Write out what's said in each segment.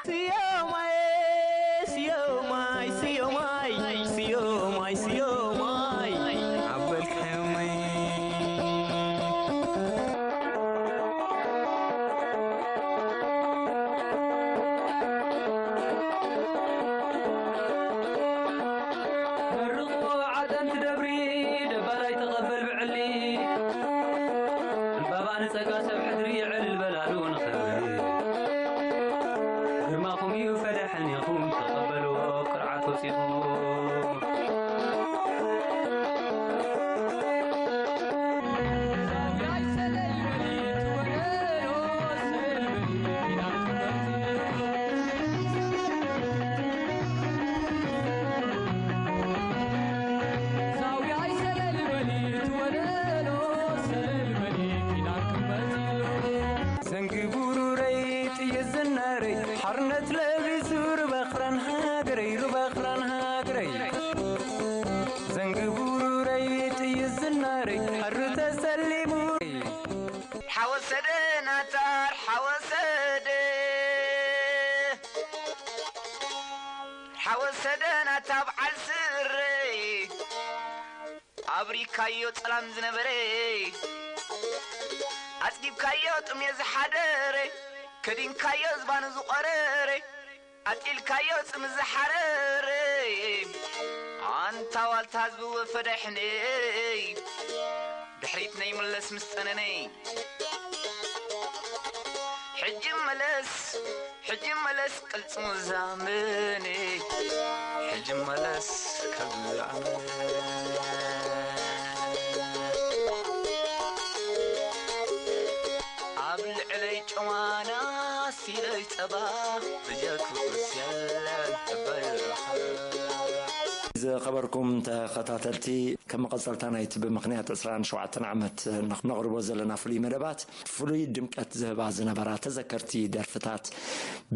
ስዮማይ፣ ስዮማይ፣ ስዮማይ፣ ስዮማይ፣ ስዮማይ፣ ኣበልከመይ። መርቕዎ ዓጠንቲ ደብሪ፣ ደባላይ ተቐበል ብዕሊ። ዕምባባ ንጸጋ ሰብ ሕድሪ፣ ዕልል በላሉ ንኽብሪ። ግርማኹም እዩ ፈደሐን ኢኹም ተቐበልዎ፣ ክርዓት ወጺኹም። ዘንጊ ቡሩረይ ጥይት ዝናረይ ሓርነት ለቢሱ ርበኽራን ሃገረይ ርበኽራን ሃገረይ ዘንጊ ቡሩረይ ጥይት ዝናረይ ሓሩ ተሰሊሙ ሓወሰደ ናታር ሓወሰደ ሓወሰደ ናታ በዓል ስረይ ኣብሪካዮ ጸላም ዝነበረ ኣጽጊብካዮ ጥሜ ዝሓደረ ከዲንካዮ ዝባኑ ዝቆረረ ኣጢልካዮ ጽም ዝሓረረ ኣንታ ዋልታ ህዝቢ ወፈደ ሕነይ ድሕሪት ነይ ምለስ ምስ ጸነነይ ሕጂ መለስ ሕጂ መለስ ቅልጽሙ ዛመነ ሕጂ መለስ ካብ ዛመነ ኣብ ልዕለይ ጨዋና ሲለይ ጸባ ብጀክርስ የለን በይረኸ ዝኸበርኩም ተኸታተልቲ፣ ከም መቐጸልታ ናይቲ ብምኽንያት ዕስራን ሸውዓተን ዓመት ነቕርቦ ዘለና ፍሉይ መደባት፣ ፍሉይ ድምቀት ዝህባ ዝነበራ ተዘከርቲ ደርፍታት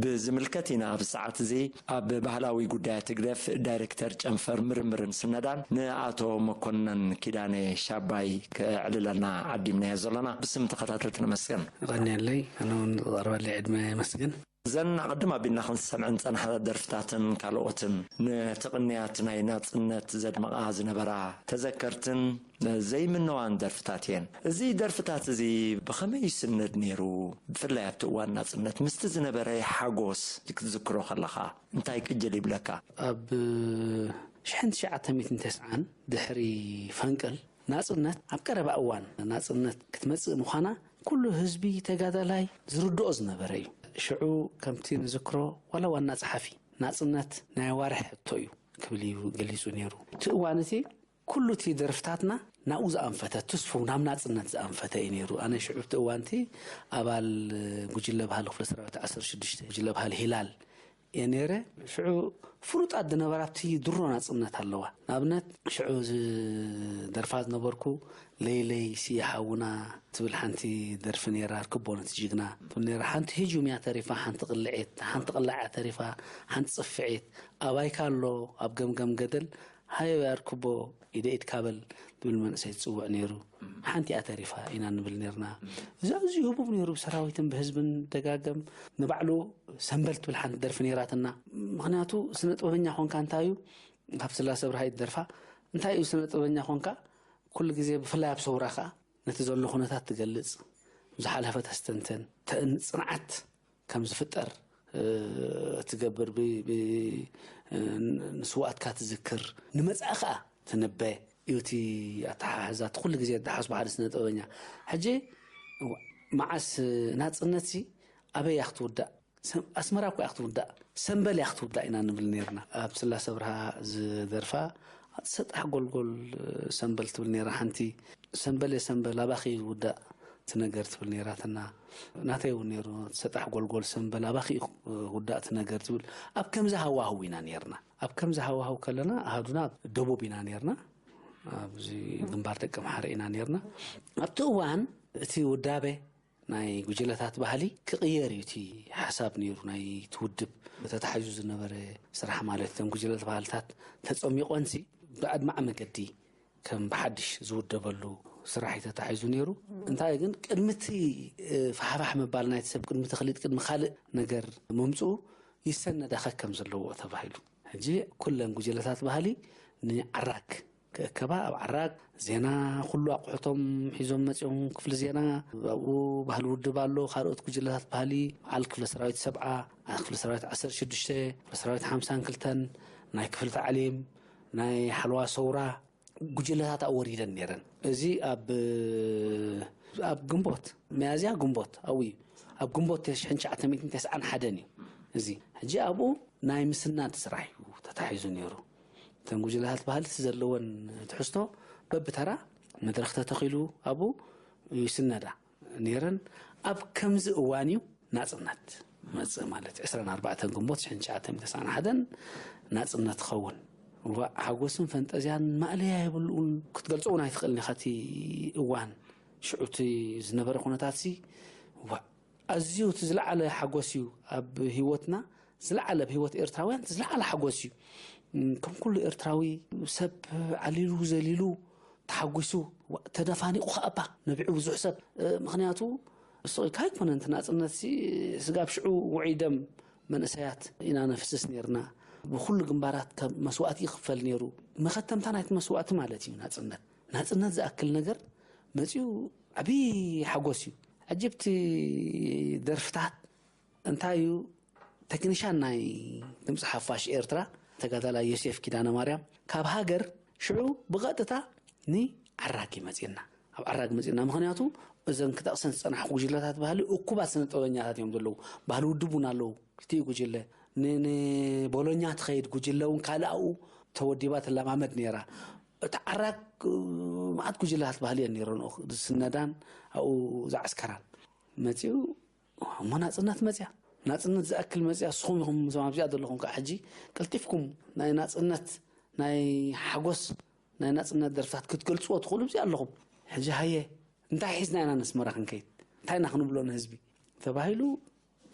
ብዝምልከት ኢና። ኣብዚ ሰዓት እዚ ኣብ ባህላዊ ጉዳያት ህግደፍ ዳይሬክተር ጨንፈር ምርምርን ስነዳን ንኣቶ መኮነን ኪዳነ ሻባይ ከዕልለና ዓዲምናዮ ዘለና። ብስም ተኸታተልቲ ነመስግን። ቀንየለይ፣ ኣነ እውን ዝቐርበለይ ዕድመ የመስግን። እዘን ኣቐድም ኣቢልና ክንሰምዐን ዝጸናሕና ደርፍታትን ካልኦትን፣ ነቲ ቅንያት ናይ ናጽነት ዘድምቓ ዝነበራ ተዘከርትን ዘይምነዋን ደርፍታት እየን። እዚ ደርፍታት እዚ ብኸመይ ይስነድ ነይሩ? ብፍላይ ኣብቲ እዋን ናጽነት ምስቲ ዝነበረ ሓጎስ ክትዝክሮ ከለኻ እንታይ ቅጅል ይብለካ? ኣብ ሽሕን ትሽዓተ ሚእትን ተስዓን ድሕሪ ፈንቅል ናጽነት ኣብ ቀረባ እዋን ናጽነት ክትመጽእ ምዃና ኩሉ ህዝቢ ተጋዳላይ ዝርድኦ ዝነበረ እዩ። ሽዑ ከምቲ ንዝክሮ ዋላ ዋና ጸሓፊ ናጽነት ናይ ኣዋርሕ ሕቶ እዩ ክብል እዩ ገሊጹ ነይሩ። እቲ እዋን እቲ ኩሉ እቲ ደርፍታትና ናብኡ ዝኣንፈተ፣ ትስፉው ናብ ናጽነት ዝኣንፈተ እዩ ነይሩ። ኣነ ሽዑ እቲ እዋን እቲ ኣባል ጉጅለ ባህሊ ክፍለ ሰራዊት ዓሰርተ ሽዱሽተ ጉጅለ ባህሊ ሂላል እየ ነይረ። ሽዑ ፍሉጣት ዝነበራ ኣብቲ ድሮ ናጽነት ኣለዋ። ንኣብነት ሽዑ ዝደርፋ ዝነበርኩ ለይለይ ስየ ሓውና ትብል ሓንቲ ደርፊ ነይራ፣ ርክቦ ነቲ ጅግና ትብል ነይራ። ሓንቲ ህጁም እያ ተሪፋ፣ ሓንቲ ቅልዒት፣ ሓንቲ ቅላዕ እያ ተሪፋ፣ ሓንቲ ጽፍዒት፣ ኣባይካ ኣሎ ኣብ ገምገም ገደል፣ ሃየ ኣርክቦ ኢደ ኢድካ በል ዝብል መንእሰይ ዝጽውዕ ነይሩ። ሓንቲ እያ ተሪፋ ኢና ንብል ነርና። እዚ ኣዝዩ ህቡብ ነይሩ፣ ብሰራዊትን ብህዝብን ደጋገም። ንባዕሉ ሰምበል ትብል ሓንቲ ደርፊ ነይራትና። ምኽንያቱ ስነ ጥበበኛ ኾንካ እንታይ እዩ፣ ካብ ስላሰ ብርሃ እዩ ደርፋ፣ እንታይ እዩ ስነ ጥበበኛ ኾንካ፣ ኩሉ ግዜ ብፍላይ ኣብ ሰውራ ኸኣ ነቲ ዘሎ ኩነታት ትገልጽ፣ ዝሓለፈ ተስተንተን፣ ተእን-፣ ጽንዓት ከም ዝፍጠር፣ እ፣ ትገብር፣ ብ-፣ ብ-፣ እ፣ ንስውኣትካ ትዝክር፣ ንመጻኢ ከኣ ትንበ እዩ እቲ ኣተሓሕዛ። እቲ ኩሉ ግዜ እተሓስቦ ሓደ ስነ ጥበበኛ። ሕጂ መዓስ ናጽነትሲ ኣበይ እያ ክትውዳእ? ሰም-፣ ኣስመራ እኮ እያ ክትውዳእ፣ ሰምበል እያ ክትውዳእ ኢና ንብል ነርና። ኣብ ስላሰ ብርሃ ዝደርፋ ሰጣሕ ጎልጎል ሰምበል ትብል ነራ። ሓንቲ ሰምበል እየ ሰምበል ኣባኺ ይውዳእ እቲ ነገር ትብል ነራትና። ናተይ እውን ነሩ ሰጣሕ ጎልጎል ሰምበል ኣባኺ እዩ ክውዳእ እቲ ነገር ትብል። ኣብ ከምዚ ሃዋህው ኢና ነርና። ኣብ ከምዚ ሃዋህው ከለና ኣሃዱና ደቡብ ኢና ነርና። ኣብዚ ግንባር ደቂ ኣምሓራ ኢና ነርና። ኣብቲ እዋን እቲ ውዳበ ናይ ጉጅለታት ባህሊ ክቕየር እዩ እቲ ሓሳብ ነይሩ። ናይ ትውድብ ተታሒዙ ዝነበረ ስራሕ ማለት እቶም ጉጅለት ባህልታት ተጸሚቖንሲ ብኣድማዕ መገዲ ከም ብሓድሽ ዝውደበሉ ስራሕ እዩ ተታሒዙ ነይሩ። እንታይ ግን ቅድሚ እቲ፣ እ፣ ፋሕፋሕ ምባል ናይቲ ሰብ ቅድሚ ተኽሊጥ ቅድሚ ካልእ ነገር ምምፅኡ ይሰነዳኸ ከም ዘለዎ ተባሂሉ። ሕጂ ኩለን ጉጅለታት ባህሊ ንዓራግ ክእከባ ኣብ ዓራግ ዜና ኩሉ ኣቑሑቶም ሒዞም መፂኦም ክፍሊ ዜና ኣብኡ ባህሊ ውድብ ኣሎ። ካልኦት ጉጅለታት ባህሊ በዓል ክፍለ ሰራዊት ሰብዓ፣ ክፍለ ሰራዊት ዓሰርተ ሽዱሽተ፣ ክፍለ ሰራዊት ሓምሳን ክልተን፣ ናይ ክፍሊ ታዕሊም፣ ናይ ሓለዋ ሰውራ ጉጅለታት ኣወሪደን ነይረን። እዚ ኣብ ኣብ ግንቦት፣ መያዝያ ግንቦት ኣብኡ እዩ። ኣብ ግንቦት ሽሕን ትሽዓተ ሚእትን ተስዓን ሓደን እዩ። እዚ ሕጂ ኣብኡ ናይ ምስናድ ስራሕ እዩ ተታሒዙ ነይሩ። እተን ጉጅለታት ባህሊ እቲ ዘለወን ትሕዝቶ በብተራ መድረኽ ተተኺሉ ኣብኡ ይስነዳ ነይረን። ኣብ ከምዚ እዋን እዩ ናጽነት መጽእ ማለት ዕስራን ኣርባዕተን ግንቦት ሽሕን ትሽዓተ ሚእትን ተስዓን ሓደን ናጽነት ክኸውን። እዋእ፣ ሓጎስን ፈንጠዝያን ማእለያ የብሉን። ክትገልጾ እውን ኣይትኽእልን ኢኻ እቲ እዋን። ሽዑ እቲ ዝነበረ ኩነታትሲ፣ እዋእ፣ ኣዝዩ እቲ ዝለዓለ ሓጎስ እዩ ኣብ ህይወትና፣ ዝለዓለ ኣብ ህይወት ኤርትራውያን እቲ ዝለዓለ ሓጎስ እዩ። እም፣ ከም ኩሉ ኤርትራዊ ሰብ ዓሊሉ ዘሊሉ ተሓጒሱ፣ ዋ-፣ ተደፋኒቑ ከኣ እባ ነቢዑ ብዙሕ ሰብ። እ፣ ምኽንያቱ ስቕ ኢልካ ኣይኮነን እቲ ናጽነትሲ፣ ስጋብ ሽዑ ውዑይ ደም መንእሰያት ኢና ነፍስስ ነይርና። ብኹሉ ግንባራት ካብ መስዋእቲ ይኽፈል ነይሩ። መኸተምታ ናይቲ መስዋእቲ ማለት እዩ ናጽነት። ናጽነት ዝኣክል ነገር መጺኡ ዓብዪ ሓጎስ እዩ። ዓጀብቲ ደርፍታት እንታይ እዩ? ተክኒሻን ናይ ድምፂ ሓፋሽ ኤርትራ ተጋዳላይ ዮሴፍ ኪዳነ ማርያም ካብ ሃገር ሽዑ ብቐጥታ ንዓራግ እዩ መፂና። ኣብ ዓራግ መፂና። ምኽንያቱ እዘን ክጠቕሰን ዝፀናሕኩ ጉጅለታት ባህሊ እኩባት ስነ ጥበበኛታት እዮም ዘለዉ። ባህሊ ውድብ እውን ኣለዉ። ክልቲኡ ጉጅለ ን-፣ ንቦሎኛ ትኸይድ ጉጅለ እውን ካልእ ኣብኡ ተወዲባ ትለማመድ ነይራ። እቲ ዓራግ፣ እ፣ መዓት ጉጅለታት ባህሊ እየን ነይረን ዝስነዳን ኣብኡ ዝዓስከራን። መፂኡ እሞ ናጽነት መጽያ፣ ናጽነት ዝኣክል መጽያ፣ ንስኹም ኢኹም እዞም ኣብዚኣ ዘለኹም ከዓ ሕጂ ቀልጢፍኩም ናይ ናጽነት፣ ናይ ሓጎስ፣ ናይ ናጽነት ደርፍታት ክትገልጽዎ ትኽእሉ ኣብዚኣ ኣለኹም። ሕጂ ሃየ እንታይ ሒዝና ኢና ነስመራ ክንከይድ? እንታይ ኢና ክንብሎ ንህዝቢ? ተባሂሉ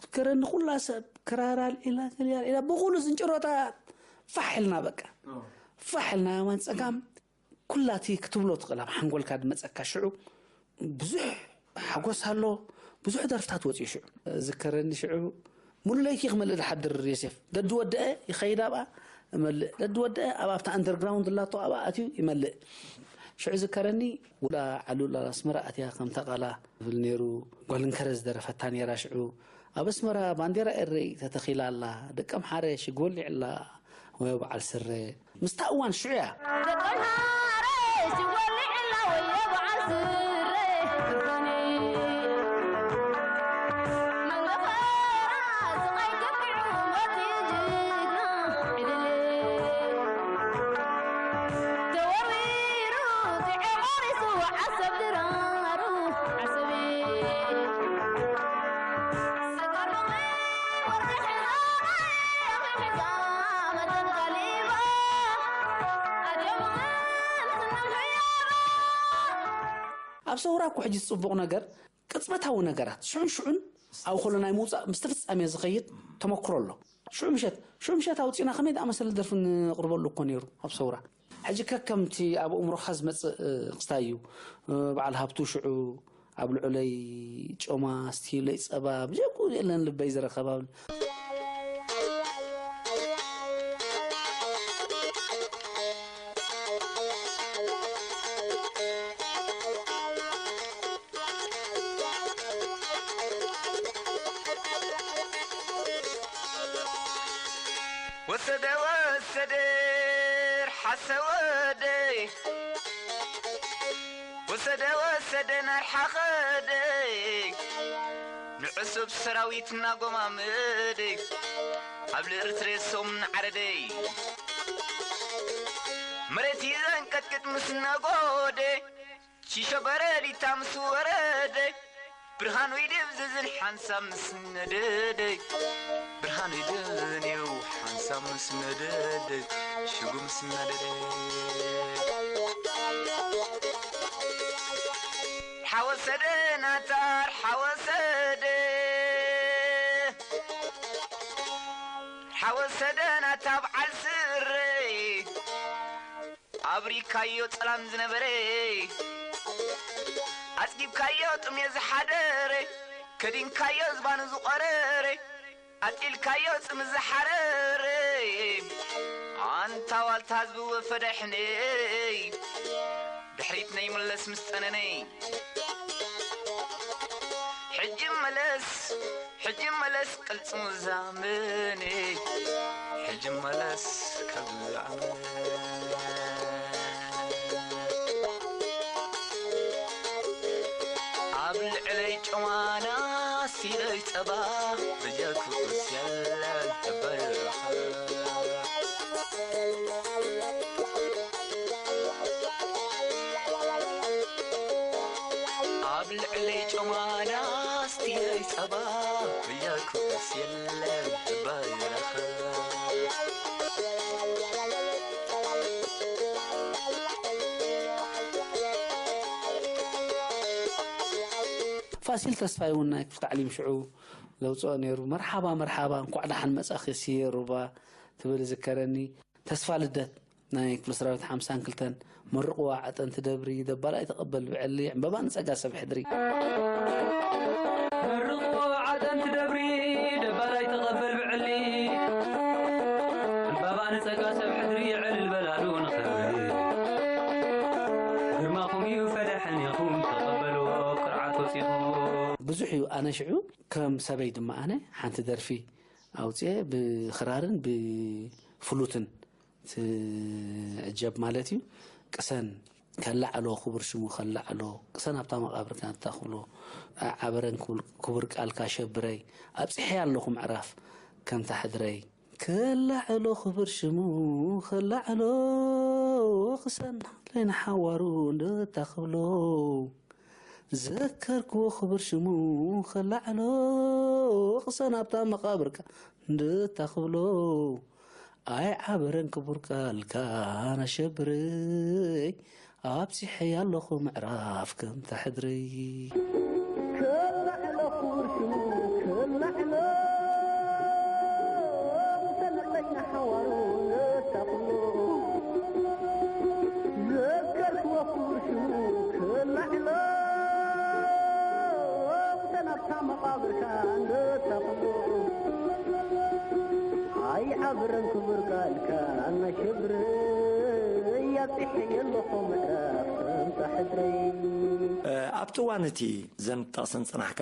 ዝከረኒ ኩላ ሰብ ክራር ኣልዒላ፣ ክልያ ኣልዒላ፣ ብኹሉ ዝንጭሮታት ፋሕ ኢልና በቃ። ፋሕ ኢልና የማን ጸጋም ኩላ እቲ ክትብሎ ትኽእል ኣብ ሓንጎልካ ዝመጸካ ሽዑ ብዙሕ ሓጎስ ኣሎ፣ ብዙሕ ደርፍታት ወጺኡ ሽዑ። ዝከረኒ ሽዑ ሙሉ ለይቲ ክመልእ ዝሓድር ዮሴፍ። ደዲ ወደአ ይኸይድ ኣብኣ እመልእ። ደዲ ወደአ ኣብ ኣብታ ኣንደርግራውንድ ላቶ ኣብኣ ኣትዩ ይመልእ። ሽዑ ዝከረኒ ውላ ዓሉላ ኣስመራ ኣትያ ከምታ ቃላ ትብል ነይሩ። ጓል እንከረ ዝደረፈታ ነይራ ሽዑ። ኣብ ኣስመራ ባንዴራ ኤረይ ተተኺላ ኣላ። ደቂ ኣምሓረ ሽግ ወሊዕላ። ወይ በዓል ስረ። ምስታ እዋን ሽዑ እያ። ደቂ ኣምሓረ ሽግ ወሊዕላ ወይ በዓል ስረ። ክርዳነይ መንገፈራ ስቓይ ገቢዑ ሞት ጅግና ዕድል ተወርዊሩ ፂዖ ቆሪሱ ዓሰብ ድራሩ ዓሰብ ኣብ ሰውራ እኮ ሕጂ ዝጽቡቕ ነገር ቅጽበታዊ ነገራት ሽዑን ሽዑን ኣብ ከሎ ናይ ምውጻእ ምስ ተፈጻሚ ዝኸይድ ተመክሮ ኣሎ። ሽዑ ምሸት፣ ሽዑ ምሸት ኣውጺእና ከመይ ዝኣመሰለ ደርፊ ንቕርበሉ እኮ ነይሩ ኣብ ሰውራ። ሕጂ ከከምቲ ኣብ ኣእምሮኻ ዝመጽእ፣ እ፣ ክስታይ እዩ። እ፣ በዓል ሃብቱ ሽዑ ኣብ ልዑለይ ጮማ፣ ስቲለይ ጸባ፣ ብጀኩ የለን ልበይ ዝረኸባ። ወሰደ ወሰደ ርሓሰ ወደይ፣ ወሰደ ወሰደ ናርሓኸደይ፣ ንዕሱብ ሰራዊት እናጎማመደይ፣ ኣብ ልእርት ሬሶም ንዓረደይ። መሬት ይዘንቀጥቅጥ ምስ ነጎደ፣ ሺሾ በረዲታ ምስ ወረደ፣ ብርሃን ወይ ድብዝዝን ሓንሳብ ምስ ነደደ፣ ብርሃን ወይ ድብዝዝን እዩ ሓንሳብ ምስ ነደደ፣ ሽጉ ምስ ነደደ። ሓወሰደ ናታር ሓወሰ ኣወሰደና እታ በዓል ስረይ ኣብሪካዮ ጸላም ዝነበረ ኣጽጊብካዮ ጥሜ ዝሓደረ ከዲንካዮ ዝባኑ ዝቖረረ ኣጢልካዮ ጽም ዝሓረረ ኣንታ ዋልታ ዝብወ ፈደሕነይ ድሕሪት ነይምለስ ምስ ጸነነይ ሕጂ መለስ ሕጂ መለስ ቅልጽሙ ዛመነ ሕጂ መለስ ካብ ዝኣመነ ኣብ ልዕለይ ጨማና ሲለይ ጸባ ብጀክኡስ የለን በረኻ ኣብ ልዕለይ ጨማና ኣስትየይ ጸባ ብያኩስ የለን በረኻ ፋሲል ተስፋይ እውን ናይ ክፍሊ ታዕሊም ሽዑ ዘውፅኦ ነይሩ። መርሓባ መርሓባ፣ እንኳዕ ደሓን መጻእኺ ስየ ሩባ ትብል ዝከረኒ። ተስፋ ልደት ናይ ክፍለ ሰራዊት ሓምሳን ክልተን መርቕዋ ዓጠንቲ ደብሪ ደባል ኣይተቐበል ብዕሊ ዕምበባ ንጸጋ ሰብ ሕድሪ። መርቕዎ ዓጠንቲ ደብሪ ደባል ኣይተቐበል ብዕሊ ዕምባባ ንጸጋ ሰብ ሕድሪ የዕልል በላሉ ንኽብሪ ግርማኹም እዩ ፈደሐን ኢኹም ተቐበልዎ ክርዓት ወጺኹ ብዙሕ እዩ ኣነ ሽዑ ከም ሰበይ ድማ ኣነ ሓንቲ ደርፊ ኣውፅኤ ብኽራርን ብፍሉትን ትዕጀብ ማለት እዩ። ቅሰን ከላዕሎ ክቡር ሽሙ ከላዕሎ ቅሰን ኣብታ መቓብርካ ንታ ክብሎ ኣዓበረን ክቡር ቃልካ ሸብረይ ኣብፅሐያ ኣለኹ ምዕራፍ ከምታ ሕድረይ ከላዕሎ ክቡር ሽሙ ከላዕሎ ቅሰን ለይንሓዋሩ እንደታ ክብሎ ዘከርክዎ ክብር ሽሙ ከላዕሎ ቅሰን ኣብታ መቓብርካ እንደታ ክብሎ ኣይዓበረን ክቡር ቃልካ ናሸብረይ ኣብፂሐያ ኣለኹ ምዕራፍ ከምታ ሕድረይ ከላዕሎ ክቡር ሽሙ ከላዕሎ ሰንቕለይ ንሓዋሩ ነታ ኩሉ ዘከርክዎ ክቡር ሽሙ ከላዕሎ ሰናብታ መቓብርካ እንደታ ኩሉ ኣይዓብረን ክቡር ቃልካ ኣናሸብር እያብፅሐ የለኹ ምዕራፍ ከምታ ሕድረይ ኣብቲ እዋን እቲ ዘን ጠቕሰን ጽናሕካ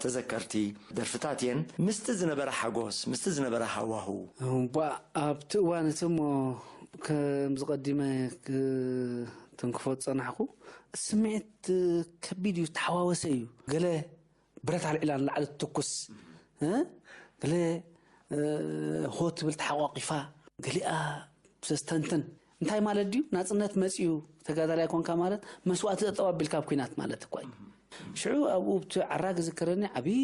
ተዘከርቲ ደርፍታት እየን። ምስቲ ዝነበረ ሓጎስ፣ ምስቲ ዝነበረ ሃዋሁ። እምቧእ፣ ኣብቲ እዋን እቲ እሞ ከም ዝቐዲመ ክትንክፎ ዝጸናሕኩ፣ እቲ ስምዒት ከቢድ እዩ፣ ዝተሓዋወሰ እዩ። ገለ ብረት ኣልዒላ ንላዕሊ ትትኩስ፣ እ? ገለ፣ እ፣ ሆ ትብል ተሓቋቂፋ፣ ገሊኣ ተስተንትን። እንታይ ማለት ድዩ? ናጽነት መጺኡ ተጋዳላይ ኮንካ ማለት መስዋእቲ ጠጠው ኣቢልካ ኣብ ኲናት ማለት እኳ እዩ። ሽዑ ኣብኡ ኣብቲ ዓራግ ዝከረኒ ዓብዪ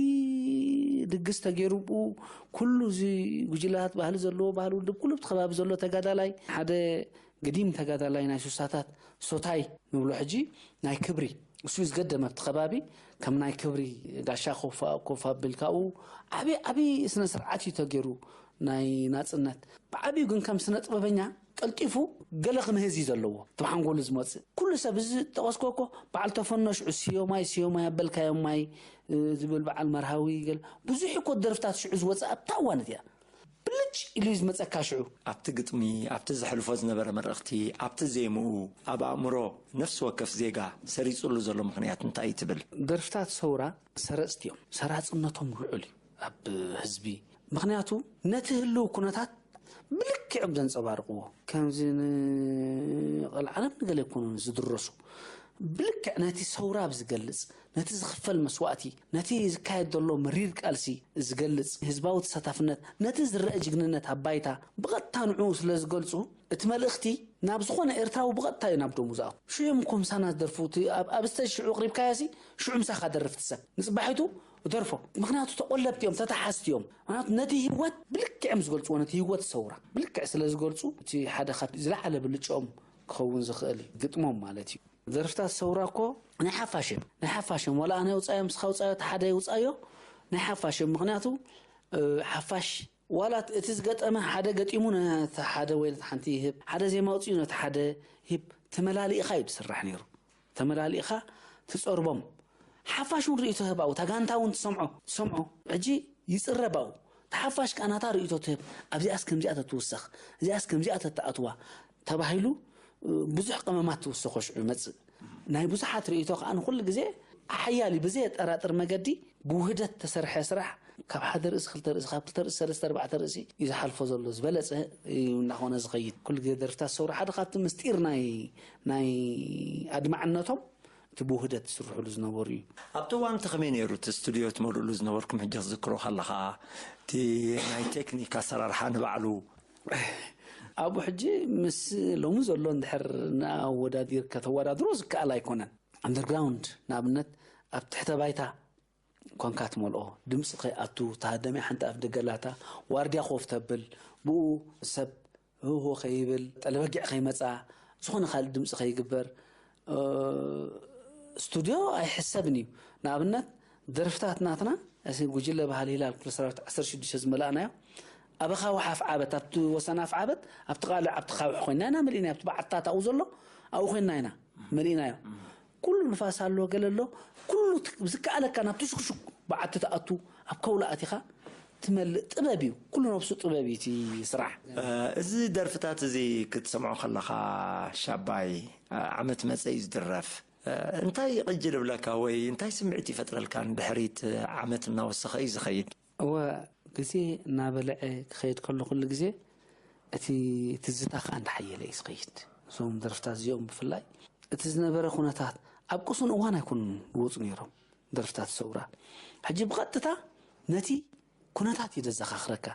ድግስ ተገይሩ ብኡ ኩሉ እዚ ጉጅላት ባህሊ ዘለዎ ባህሊ ውድብ ኩሉ ኣብቲ ከባቢ ዘሎ ተጋዳላይ ሓደ ገዲም ተጋዳላይ ናይ ሱሳታት ሶታይ ንብሎ ሕጂ ናይ ክብሪ እሱ እዩ ዝገደመ ኣብቲ ከባቢ ከም ናይ ክብሪ ጋሻ ኮፍ ኣቢልካኡ ዓብዪ ዓብዪ ስነ ስርዓት እዩ ተገይሩ ናይ ናጽነት ብዓብዩ ግን ከም ስነ ጥበበኛ ቀልጢፉ ገለ ክምህዝ እዩ ዘለዎ እቲ ብሓንጎሉ ዝመፅእ ኩሉ ሰብ እዚ ጠቐስኮ እኮ በዓል ተፈኖ ሽዑ ስዮማይ ስዮማይ ኣበልካዮም ማይ ዝብል በዓል መርሃዊ ገለ ብዙሕ እኮ ደርፍታት ሽዑ ዝወፅእ ኣብታ እዋን እቲያ ብልጭ ኢሉ እዩ ዝመፀካ ሽዑ ኣብቲ ግጥሚ ኣብቲ ዘሕልፎ ዝነበረ መልእኽቲ ኣብቲ ዜምኡ ኣብ ኣእምሮ ነፍሲ ወከፍ ዜጋ ሰሪፅሉ ዘሎ ምኽንያት እንታይ እዩ ትብል ደርፍታት ሰውራ ሰረፅቲ እዮም ሰራፅነቶም ልዑል እዩ ኣብ ህዝቢ ምኽንያቱ ነቲ ህልው ኩነታት ብልክዕም ዘንፀባርቕዎ ከምዚ ንቐልዓለም ንገለ ኣይኮኑን ዝድረሱ ብልክዕ ነቲ ሰውራ ኣብ ዝገልፅ ነቲ ዝኽፈል መስዋእቲ ነቲ ዝካየድ ዘሎ መሪር ቃልሲ ዝገልፅ ህዝባዊ ተሳታፍነት ነቲ ዝረአ ጅግንነት ኣብ ባይታ ብቐጥታ ንዕኡ ስለ ዝገልፁ እቲ መልእኽቲ ናብ ዝኾነ ኤርትራዊ ብቐጥታ እዩ ናብ ደሙ ዝኣቱ ሽዑ እዮም ኮምሳና ዝደርፉ እቲ ኣብ ኣብ ስቴጅ ሽዑ ኣቕሪብካዮ ሲ ሽዑ ምሳኻ ደርፍ እቲ ሰብ ንፅባሒቱ ደርፎ ምኽንያቱ ተቆለብቲ እዮም ተተሓዝቲ እዮም ምክንያቱ ነቲ ህይወት ብልክዕ እዮም ዝገልፅዎ ነቲ ህይወት ሰውራ ብልክዕ ስለ ዝገልፁ እቲ ሓደ ካብ ዝለዓለ ብልጭኦም ክኸውን ዝኽእል እዩ ግጥሞም ማለት እዩ ደርፍታት ሰውራ እኮ ናይ ሓፋሽ እዮም ናይ ሓፋሽ እዮም ዋላ ኣነ ውፃዮም ስኻ ውፃዮ እቲ ሓደ ይውፃዮ ናይ ሓፋሽ እዮም ምክንያቱ ሓፋሽ ዋላ እቲ ዝገጠመ ሓደ ገጢሙ ነቲ ሓደ ወይ ነቲ ሓንቲ ይህብ፣ ሓደ ዜማ ኣውፂኡ ነቲ ሓደ ይህብ፣ ተመላሊእኻ እዩ ዝስራሕ ነይሩ። ተመላሊእኻ ትፀርቦም። ሓፋሽ እውን ርእይቶ ህብ ኣብኡ፣ እታ ጋንታ እውን ትሰምዖ ትሰምዖ። ሕጂ ይፅረብ ኣብኡ። ተሓፋሽ ከዓ ናታ ርእይቶ ትህብ። ኣብዚኣስ ከምዚኣ ተትውሰኽ፣ እዚኣስ ከምዚኣ ተትኣትዋ ተባሂሉ፣ ብዙሕ ቀመማት ትውሰኾ ሽዑ ይመፅእ። ናይ ብዙሓት ርእይቶ ከዓ ንኩሉ ግዜ ሓያል እዩ። ብዘየጠራጥር መገዲ ብውህደት ተሰርሐ ስራሕ፣ ካብ ሓደ ርእሲ ክልተ ርእሲ፣ ካብ ክልተ ርእሲ ሰለስተ ኣርባዕተ ርእሲ እዩ ዝሓልፎ ዘሎ። ዝበለፀ እዩ እናኾነ ዝኸይድ። ኩሉ ግዜ ደርፍታት ሰውራ ሓደ ካብቲ ምስጢር ናይ ናይ ኣድማዕነቶም እቲ ብውህደት ዝስርሕሉ ዝነበሩ እዩ። ኣብቲ እዋን እቲ ከመይ ነይሩ? እቲ ስቱድዮ ትመልእሉ ዝነበርኩም፣ ሕጂ ክትዝክሮ ከለኻ፣ እቲ ናይ ቴክኒክ ኣሰራርሓ ንባዕሉ? ኣብኡ ሕጂ ምስ ሎሚ ዘሎ እንድሕር እናወዳዲር ከተወዳድሮ ዝከኣል ኣይኮነን። ኣንደርግራውንድ ንኣብነት ኣብ ትሕተ ባይታ ኮንካ ትመልኦ፣ ድምፂ ከይኣቱ፣ ተሃደሚ ሓንቲ ኣፍ ደገላታ፣ ዋርድያ ኮፍ ተብል፣ ብኡ ሰብ ህውህው ከይብል፣ ጠለበጊዕ ከይመፃ፣ ዝኾነ ካልእ ድምፂ ከይግበር፣ እ፣ ስቱድዮ ኣይሕሰብን እዩ። ንኣብነት ደርፍታት ናትና፣ እዚ ጉጅለ ባህሊ ሂላል ክፍለ ሰራዊት ዓሰርተ ሽዱሽተ ዝመላእናዮ፣ ኣብ ኣኻውሕ ኣፍዓበት፣ ኣብቲ ወሰን ኣፍዓበት፣ ኣብቲ ቃልዕ፣ ኣብቲ ኻውሕ ኮይና ኢና መሊእና፣ ኣብቲ በዓትታት ኣብኡ ዘሎ፣ ኣብኡ ኮይና ኢና መሊእናዮ። ኩሉ ንፋስ ኣሎ፣ ገለ ኣሎ፣ ኩሉ ት-፣ ዝከኣለካ ናብ ትሽኩሽኩ በዓቲ ትኣቱ፣ ኣብ ከውላ ኣቲኻ ትመልእ ጥበብ እዩ። ኩሉ ነብሱ ጥበብ እዩ እቲ ስራሕ። እ፣ እዚ ደርፍታት እዚ ክትሰምዖ ከለኻ፣ ሻባይ፣ እ፣ ዓመት መጸ እዩ ዝድረፍ። እ፣ እንታይ ይቕጅል ይብለካ ወይ እንታይ ስምዒት ይፈጥረልካ? ንድሕሪት ዓመት እናወሰኸ እዩ ዝኸይድ። እወ፣ ግዜ እናበልዐ ክኸይድ ከሎ ኩሉ ግዜ እቲ ትዝታ ከኣ እንዳሓየለ እዩ ዝኸይድ። እዞም ደርፍታት እዚኦም ብፍላይ እቲ ዝነበረ ኩነታት ኣብ ቅሱን እዋን ኣይኮኑን ዝወፁ ነይሮም ደርፍታት ሰውራ። ሕጂ ብቐጥታ ነቲ ኩነታት እዩ ዘዘኻኽረካ።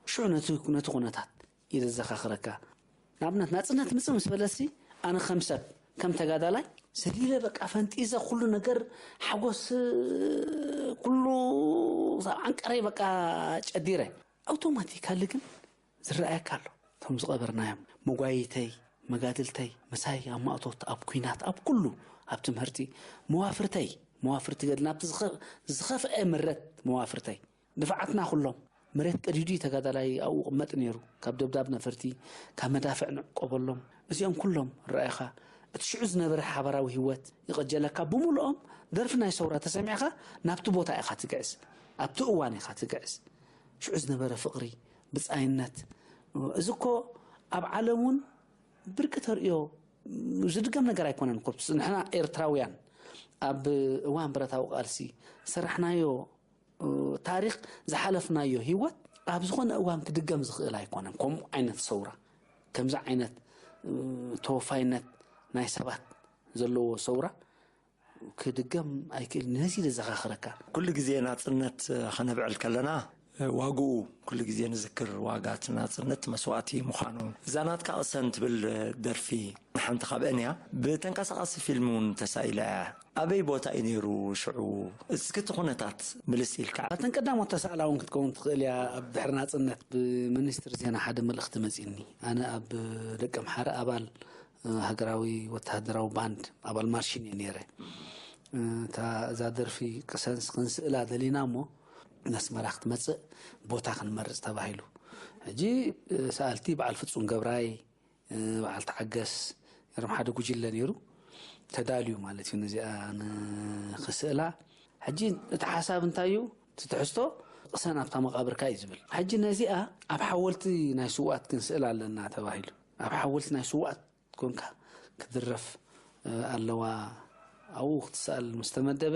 ሽዑ ነቲ፣ ነቲ ኩነታት እዩ ዘዘኻኽረካ። ንኣብነት ናጽነት ምጽእ ምስ በለሲ ኣነ ከም ሰብ፣ ከም ተጋዳላይ ሰሊለ በቃ ፈንጢዘ ኩሉ ነገር ሓጎስ ኩሉ ሳብ ዓንቀረይ በቃ ጨዲረ። ኣውቶማቲካሊ ግን ዝረኣየካ ኣሎ። እቶም ዝቐበርናዮም መጓይተይ፣ መጋድልተይ፣ ምሳይ ኣብ ማእቶት፣ ኣብ ኲናት፣ ኣብ ኩሉ፣ ኣብ ትምህርቲ፣ መዋፍርተይ፣ መዋፍርቲ ገድልና ኣብቲ ዝኸ-፣ ዝኸፍአ ምረት መዋፍርተይ። ድፋዓትና ኩሎም መሬት ቀዲዱ እዩ ተጋዳላይ ኣብኡ ቅመጥ ነይሩ። ካብ ደብዳብ ነፈርቲ፣ ካብ መዳፍዕ ንዕቆበሎም። እዚኦም ኩሎም ረኣኻ፣ እቲ ሽዑ ዝነበረ ሓባራዊ ህይወት ይቐጀለካ። ብምልኦም ደርፊ ናይ ሰውራ ተሰሚዕኻ ናብቲ ቦታ ኢኻ ትግዕዝ፣ ኣብቲ እዋን ኢኻ ትግዕዝ። ሽዑ ዝነበረ ፍቕሪ፣ ብጻይነት፣ እዚ እኮ ኣብ ዓለም እውን ብርቂ ተርእዮ ዝድገም ነገር ኣይኮነን እኮ። ንሕና ኤርትራውያን ኣብ እዋን ብረታዊ ቃልሲ ዝሰራሕናዮ ታሪኽ፣ ዝሓለፍናዮ ህይወት ኣብ ዝኾነ እዋን ክድገም ዝኽእል ኣይኮነን። ከምኡ ዓይነት ሰውራ፣ ከምዚ ዓይነት፣ እ፣ ተወፋይነት ናይ ሰባት ዘለዎ ሰውራ ክድገም ኣይክእል። ነዚ ዘዘኻኽረካ። ኩሉ ግዜ ናጽነት ኸነብዕል ከለና፣ ዋግኡ ኩሉ ግዜ ንዝክር፣ ዋጋ እቲ ናጽነት መስዋእቲ ምዃኑ። እዛ ናትካ ቅሰን ትብል ደርፊ ሓንቲ ካብአን እያ። ብተንቀሳቓሲ ፊልም እውን ተሳኢላ እያ። ኣበይ ቦታ እዩ ነይሩ ሽዑ? እስኪ እቲ ኩነታት ምልስ ኢልካ። እተን ቀዳሞት ተሳእላ እውን ክትከውን ትኽእል እያ። ኣብ ድሕሪ ናጽነት ብሚኒስትሪ ዜና ሓደ መልእኽቲ መጺእኒ። ኣነ ኣብ ደቀምሓረ ኣባል ሃገራዊ ወተሃደራዊ ባንድ ኣባል ማርሽን እየ ነይረ። እታ፣ እዛ ደርፊ ቅሰንስ ክንስእላ ደሊና እሞ፣ ነስመራ ክትመጽእ ቦታ ክንመርጽ ተባሂሉ። ሕጂ፣ ሰኣልቲ በዓል ፍጹም ገብራይ፣ በዓል ተዓገስ፣ ነይሮም ሓደ ጉጅለ ነይሩ። ተዳልዩ ማለት እዩ ነዚኣ ንክስእላ። ሕጂ እቲ ሓሳብ እንታይ እዩ? እቲ ትሕዝቶ ቅሰን ኣብታ መቓብርካ እዩ ዝብል። ሕጂ ነዚኣ ኣብ ሓወልቲ ናይ ስውኣት ክንስእላ ኣለና ተባሂሉ። ኣብ ሓወልቲ ናይ ስውኣት ኮንካ ክድረፍ፣ እ፣ ኣለዋ። ኣብኡ ክትሰኣል ምስ ተመደበ፣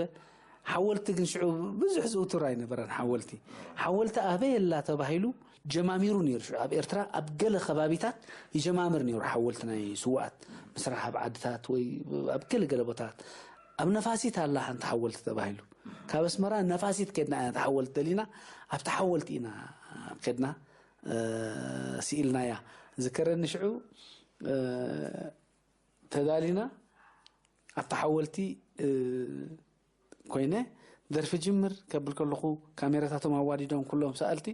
ሓወልቲ ግን ሽዑ ብዙሕ ዝውቱር ኣይነበረን። ሓወልቲ፣ ሓወልቲ ኣበይ ኣላ ተባሂሉ ጀማሚሩ ነይሩ። ሽዑ ኣብ ኤርትራ ኣብ ገለ ከባቢታት ይጀማምር ነይሩ ሓወልቲ ናይ ስውኣት፣ ምስራሕ ኣብ ዓድታት ወይ ኣብ ገለ ገለ ቦታታት። ኣብ ነፋሲት ኣላ ሓንቲ ሓወልቲ ተባሂሉ። ካብ ኣስመራ ነፋሲት ከድና ኢና ሓወልቲ ደሊና፣ ኣብቲ ሓወልቲ ኢና ከድና፣ እ፣ ስኢልናያ። ዝከረኒ ሽዑ፣ እ፣ ተዳሊና ኣብቲ ሓወልቲ፣ እ፣ ኮይነ ደርፊ ጅምር ከብል ከለኹ፣ ካሜራታቶም ኣዋዲዶም ኩሎም ሰኣልቲ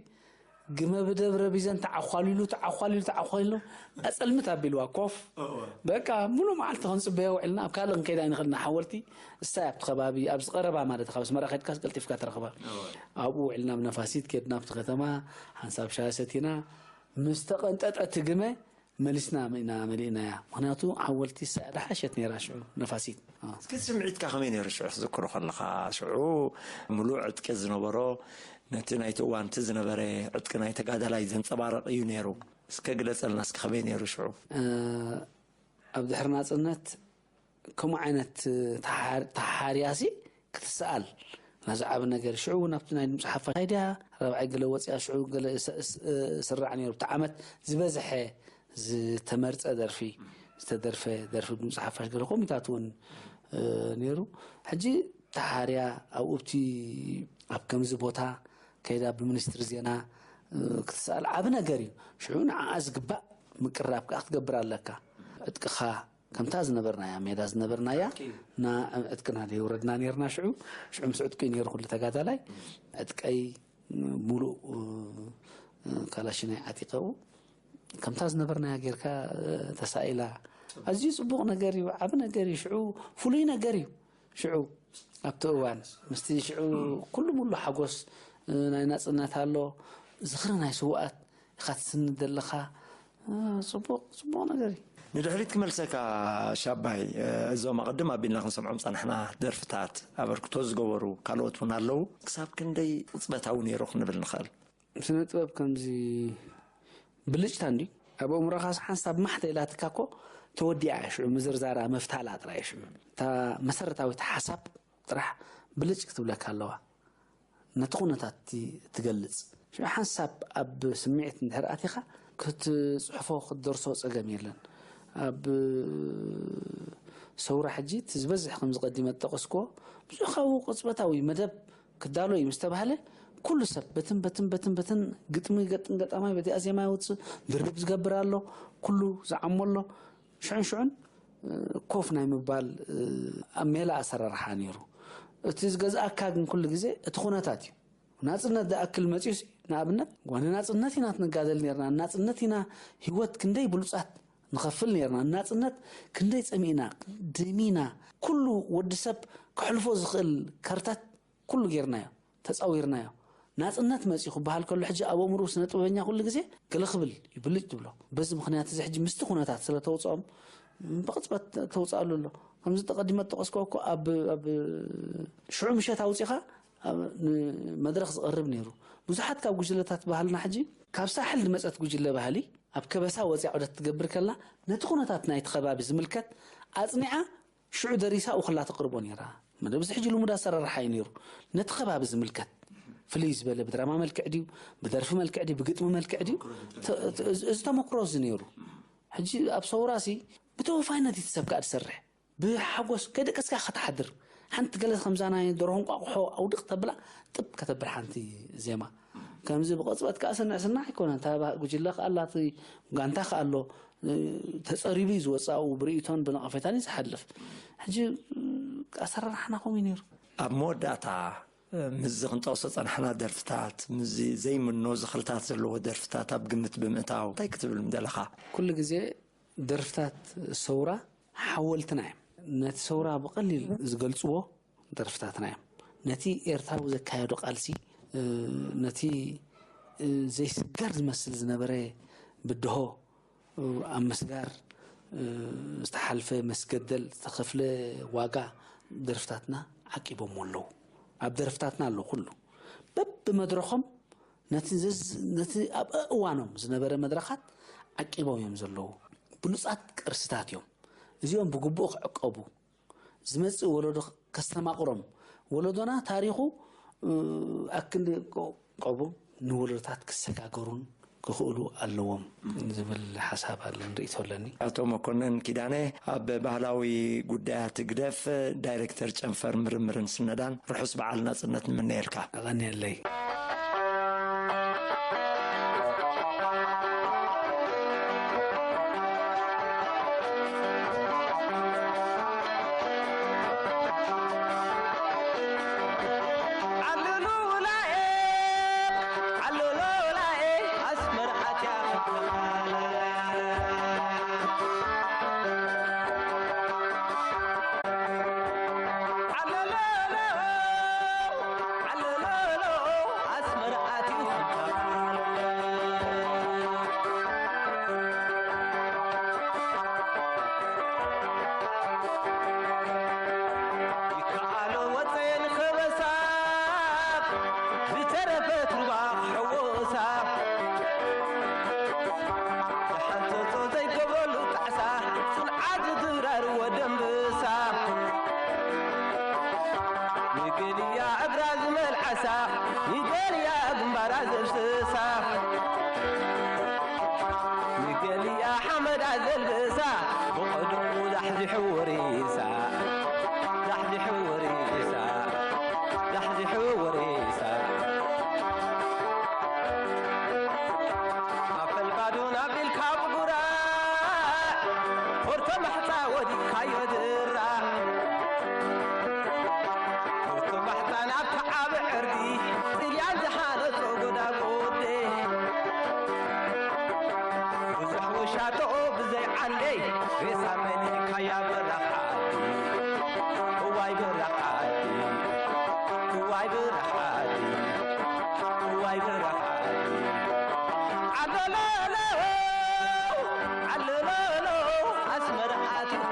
ግመ ብደብረ ቢዘን ተዓኳሊሉ ተዓኳሊሉ ተዓኳሊሉ ኣጸልምት ኣቢልዋ ኮፍ። በቃ ሙሉ መዓልቲ ክንጽበዮ ውዕልና፣ ኣብ ካልእ ክንከይድ ኣይንኽእልና። ሓወልቲ እሳይ ኣብቲ ከባቢ፣ ኣብዚ ቀረባ ማለት ካብ ኣስመራ ከድካስ ቀልጢፍካ ትረኽባ። ኣብኡ ውዕልና፣ ኣብ ነፋሲት ከድና ኣብቲ ከተማ ሓንሳብ ሻሂ ሰቲና፣ ምስ ተቐንጠጠ እቲ ግመ መሊስና ኢና መሊእናያ። ምኽንያቱ ሓወልቲ እሳይ ኣድሓሸት ነይራ ሽዑ ነፋሲት። እስኪ ስምዒትካ ከመይ ነይሩ ሽዑ ክትዝክሮ ከለኻ? ሽዑ ምሉእ ዕጥቂ ዝነበሮ፣ ነቲ ናይቲ እዋንቲ ዝነበረ ዕጥቂ ናይ ተጋዳላይ ዘንጸባርቕ እዩ ነይሩ። እስከ ግለጸልና እስኪ ከመይ ነይሩ ሽዑ? ኣብ ድሕሪ ናጽነት ከምኡ ዓይነት ተሓር-፣ ተሓርያሲ ክትሰኣል ናዚ ዓቢ ነገር። ሽዑ እውን ኣብቲ ናይ ድምፂ ሓፋሽ እንታይ ድያ ራብዓይ ገለ ወፂኣ፣ ሽዑ ገለ ስ-፣ ስ-፣ ስራዕ ነይሩ። እቲ ዓመት ዝበዝሐ ዝተመርጸ ደርፊ፣ ዝተደርፈ ደርፊ ድምፂ ሓፋሽ ገለ ኮሚታት እውን፣ እ፣ ነይሩ። ሕጂ ተሓርያ ኣብኡ ኣብቲ፣ ኣብ ከምዚ ቦታ ከይዳ ብሚኒስትሪ ዜና፣ እ፣ ክትሰኣል ዓቢ ነገር እዩ። ሽዑ ንዓኣ ዝግባእ ምቅራብ ከኣ ክትገብር ኣለካ። ዕጥቅኻ ከምታ ዝነበርናያ፣ ሜዳ ዝነበርናያ፣ ና ዕጥቅና ደይውረድና ነይርና ሽዑ። ሽዑ ምስ ዕጥቁ እዩ ነይሩ ኩሉ ተጋዳላይ። ዕጥቀይ ሙሉእ፣ እ፣ ካላሽነይ ዓጢቐ ኣብኡ። ከምታ ዝነበርናያ ጌርካ፣ እ፣ ተሳኢላ። ኣዝዩ ጽቡቕ ነገር እዩ፣ ዓቢ ነገር እዩ። ሽዑ ፍሉይ ነገር እዩ። ሽዑ ኣብቲ እዋን ምስቲ ሽዑ ኩሉ ሙሉ ሓጎስ፣ እ፣ ናይ ናጽነት ኣሎ፣ ዝኽሪ ናይ ስውኣት ኢኻ ትስንድ ዘለኻ። እ፣ ጽቡቕ፣ ጽቡቕ ነገር እዩ። ንድሕሪት ክመልሰካ ሻባይ፣ እ፣ እዞም ኣቐድም ኣቢልና ክንሰምዖም ጸናሕና ደርፍታት፣ ኣበርክቶ ዝገበሩ ካልኦት እውን ኣለዉ። ክሳብ ክንደይ ቅጽበታዊ ነይሩ ክንብል ንኽእል? ስነ ጥበብ ከምዚ ብልጭታ እንድዩ። ኣብ ኣእምሮኻስ ሓንሳብ ማሕተ ኢላትካ እኮ ተወዲኣ እያ ሽዑ፣ ምዝርዛራ መፍታላ ጥራይ እያ ሽዑ። እታ መሰረታዊት ሓሳብ ጥራሕ ብልጭ ክትብለካ ኣለዋ። ነቲ ኩነታት እቲ ትገልጽ። ሽዑ ሓንሳብ ኣብ ስምዒት እንድሕር ኣቲኻ ክትጽሕፎ ክትደርሶ ጸገም የለን። ኣብ ሰውራ ሕጂ እቲ ዝበዝሕ ከምዚ ቀዲመ ዝጠቐስክዎ ብዙሕ ካብኡ ቅጽበታዊ መደብ ክዳሎ እዩ ምስ ተባህለ፣ ኩሉ ሰብ በትን በትን በትን በትን ግጥሚ ይገጥም ገጣማይ በቲኣ ዜማ ይወጽእ፣ ድርብ ዝገብር ኣሎ፣ ኩሉ ዝዓሞ ኣሎ። ሽዑን ሽዑን፣ እ፣ ኮፍ ናይ ምባል፣ እ፣ ኣብ ሜላ ኣሰራርሓ ነይሩ። እቲ ዝገዝኣካ ግን ኩሉ ግዜ እቲ ኩነታት እዩ። ናጽነት ዝኣክል መጽዩስ፣ ንኣብነት፣ ጓ-፣ ንናጽነት ኢና ትንጋደል ነርና፣ ንናጽነት ኢና ህይወት ክንደይ ብሉጻት ንኸፍል ነርና፣ ንናጽነት ክንደይ ጸሚእና፣ ደሚና፣ ኩሉ ወዲ ሰብ ክሕልፎ ዝኽእል ከርታት ኩሉ ጌርናዮ፣ ተጻዊርናዮ። ናጽነት መጺኡ ክበሃል ከሎ፣ ሕጂ ኣብ ኣእምሮኡ ስነ ጥበበኛ ኩሉ ግዜ ገለ ክብል እዩ ብልጭ ዝብሎ። በዚ ምኽንያት እዚ ሕጂ ምስቲ ኩነታት ስለ ተውጽኦም፣ ብቕጽበት ተውጽኣሉ ኣሎ። ከምዚ ተቐዲመ ዝጠቐስክዎ እኮ ኣብ፣ ኣብ ሽዑ ምሸት ኣውጺኻ ኣብ፣ ንመድረኽ ዝቐርብ ነይሩ። ብዙሓት ካብ ጉጅለታት ባህልና ሕጂ፣ ካብ ሳሕል ዝመጸት ጉጅለ ባህሊ ኣብ ከበሳ ወጺኣ ዑደት ትገብር ከላ፣ ነቲ ኩነታት ናይቲ ከባቢ ዝምልከት ኣጽኒዓ ሽዑ ደሪሳ እኹላ ተቕርቦ ነይራ። መደብ እዚ ሕጂ ልሙድ ኣሰራርሓ እዩ ነይሩ። ነቲ ከባቢ ዝምልከት ፍልይ ዝበለ ብድራማ መልክዕ ድዩ፣ ብደርፊ መልክዕ ድዩ፣ ብግጥሚ መልክዕ ድዩ፣ ተ-፣ ተ-፣ እዚ፣ እዚ ተመክሮ እዚ ነይሩ። ሕጂ ኣብ ሰውራሲ ብተወፋይነት እቲ ሰብ ከኣ ዝሰርሕ። ብሓጎስ ከይደቀስካ ከተሓድር። ሓንቲ ገለ ከምዛ ናይ ደርሆ እንቋቑሖ ኣውድቕ ተብላ ጥብ ከተብል ሓንቲ ዜማ። ከምዚ ብቐጽበት ከኣ ስንዕ ስናዕ ኣይኮነን። እታ ባ-፣ ጉጅለ ከኣ ኣላ፣ እቲ ጋንታ ከኣ ኣሎ። እ፣ ተጸሪቡ እዩ ዝወጽእ፣ ኣብኡ ብርእይቶን ብነቐፌታን እዩ ዝሓልፍ። ሕጂ፣ እ፣ ኣሰራርሓና ከምኡ እዩ ነይሩ። ኣብ መወዳእታ፣ እ፣ ምስዚ ክንጠቕሶ ጸናሕና ደርፍታት፣ ምስዚ ዘይምኖ ዝኽርታት ዘለዎ ደርፍታት ኣብ ግምት ብምእታው እንታይ ክትብል ምደለኻ? ኩሉ ግዜ ደርፍታት ሰውራ ሓወልትና እዮም። ነቲ ሰውራ ብቐሊል ዝገልጽዎ ደርፍታትና እዮም። ነቲ ኤርትራዊ ዘካየዶ ቃልሲ፣ እ፣ ነቲ፣ እ፣ ዘይስገር ዝመስል ዝነበረ ብድሆ፣ እ፣ ኣብ ምስጋር፣ እ፣ ዝተሓልፈ መስገደል፣ ዝተኸፍለ ዋጋ ደርፍታትና ዓቂቦሞ ኣለዉ። ኣብ ደርፍታትና ኣሎ ኩሉ። በብመድረኾም ነቲ ዘዝ-፣ ነቲ ኣብ እዋኖም ዝነበረ መድረኻት ዓቂቦም እዮም ዘለዉ። ብሉጻት ቅርስታት እዮም። እዚኦም ብግቡእ ክዕቀቡ፣ ዝመጽእ ወለዶ ከስተማቕሮም፣ ወለዶና ታሪኹ፣ እ፣ ኣክንዲ ቆ-፣ ቆቡ ንወለዶታት ክሰጋገሩን ክኽእሉ ኣለዎም ዝብል ሓሳብ ኣለኒ፣ ርእይቶ ኣለኒ። ኣቶ መኮነን ኪዳነ፣ ኣብ ባህላዊ ጉዳያት ህግደፍ ዳይሬክተር ጨንፈር ምርምርን ስነዳን፣ ርሑስ በዓል ናጽነት ንምነየልካ። ኣቐንየለይ። ዓሳ ንገሊኣ ግንባራ ዘፍስሳ ንገሊኣ ሓመዳ ዘልብሳ ብቐድሙ ዛሕዚሑ ወሪሳ ዛሕዚሑ ወሪሳ ዛሕዚሑ ወሪሳ ኣፈልባዶ ናብ ኢልካ ብጉራ ሆርቶ ማሕፃ ወዲካዮ ድራ ሆርቶ ማሕፃ ናብቲ ዓብ ዕርዲ ጥልያን ዝሓነፆ ጎዳጎዴ ብዙሕ ውሻጦ ብዘይ ዓንደይ ሬሳ መሊካያ በራኻ ዓዲ እዋይ በራኻ ዓዲ እዋይ በራኻ ዓዲ እዋይ በራኻ ዓዲ ዓለለሎ ዓለለሎ ኣስመራ ኣትዩ